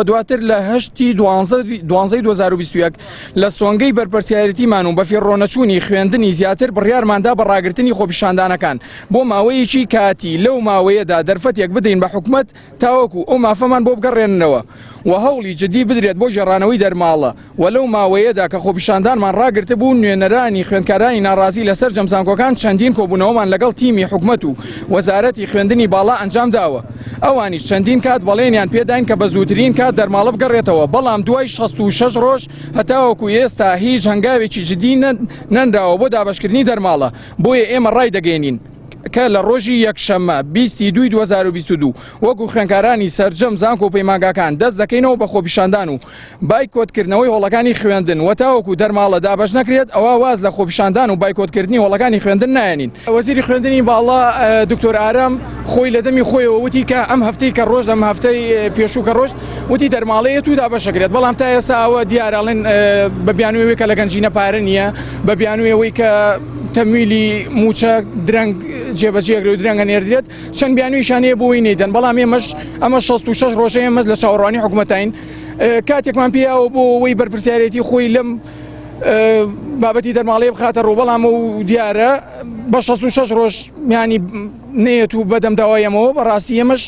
دواتر لە هەشتی دوانزەی 2021 لە سۆنگەی بەرپرسیارێتیمان و بەفیڕۆنەچوونی خوێندنی زیاتر بڕیارماندا بە ڕاگرتنی خۆپیشاندانەکان بۆ ماوەیەکی کاتی، لەو ماوەیەدا دەرفەتێک بدەین بە حکومەت تاوەکو ئەو مافەمان بۆ بگەڕێننەوە و هەوڵی جدی بدرێت بۆ گێڕانەوەی دەرماڵە و لەو ماوەیەدا کە خۆپیشاندانمان ڕاگرتبوو نوێنەرانی خوێندکارانی ناڕازی لە سەرجەم زانکۆکان چەندین کۆبوونەوەمان لەگەڵ تیمی حکومەت و وەزارەتی خوێندنی باڵا ئەنجام داوە ئەوانیش چەندین کات بەڵێنیان پێداین کە بە زووترین کات دەرماڵە بگەڕێتەوە بەڵام دوای 66 ڕۆژ هەتاوەکو ئێستا هیچ هەنگاوێکی جدی نەنراوە بۆ دابەشکردنی دەرماڵە بۆیە ئێمە ڕایدەگەیەنین کە لە ڕۆژی یەکشەممە 20 ی دووی 2022 وەکو خوێندکارانی سەرجەم زانکۆ و پەیمانگاکان دەست دەکەینەوە بە خۆپیشاندان و بایکۆتکردنەوەی هۆڵەکانی خوێندن و تاوەکو دەرماڵە دابەش نەکرێت ئەوا واز لە خۆپیشاندان و بایکۆتکردنی هۆڵەکانی خوێندن نایەنین. وەزیری خوێندنی باڵا دکتۆر ئارام خۆی لە دەمی خۆیەوە وتی کە ئەم هەفتەی کە ڕۆژ ئەم هەفتەی پێشوو کە ڕۆشت وتی دەرماڵەیەت و دابەشەکرێت بەڵام تا ئێستا ئەوە دیارە ئەڵێن بە بیانووی ئەوەی کە لە گەنجینە پارە نییە بە بیانووی ئەوەی کە تەمویلی مووچە درەنگ جێبەجێ ئەکرێت و درەنگ ئەنێردرێت چەند بیانوویشان هەیە بۆ ئەوەی نەیدەن بەڵام ئێمەش ئەمە 66 ڕۆژە ئێمە لە چاوەڕوانی حکومەتین کاتێکمان پێیاوە بۆ ئەوەی بەرپرسیارێتی خۆی لەم بابەتی دەرماڵەیە بخاتە ڕوو بەڵام و دیارە بە 66 ڕۆژ میانی نێت و بەدەم داوای ئەمەوە بەڕاستی ئێمەش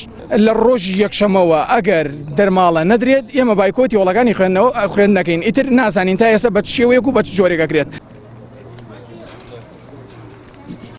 لە ڕۆژی یەکشەمەوە ئەگەر دەرماڵە نەدرێت ئێمە بایکۆتی هۆڵەکانی خوێندنەوە خوێند نەکەین ئیتر نازانین تا ئێستا بە چ شێوەیەک و بە چ جۆرێک ئەکرێت.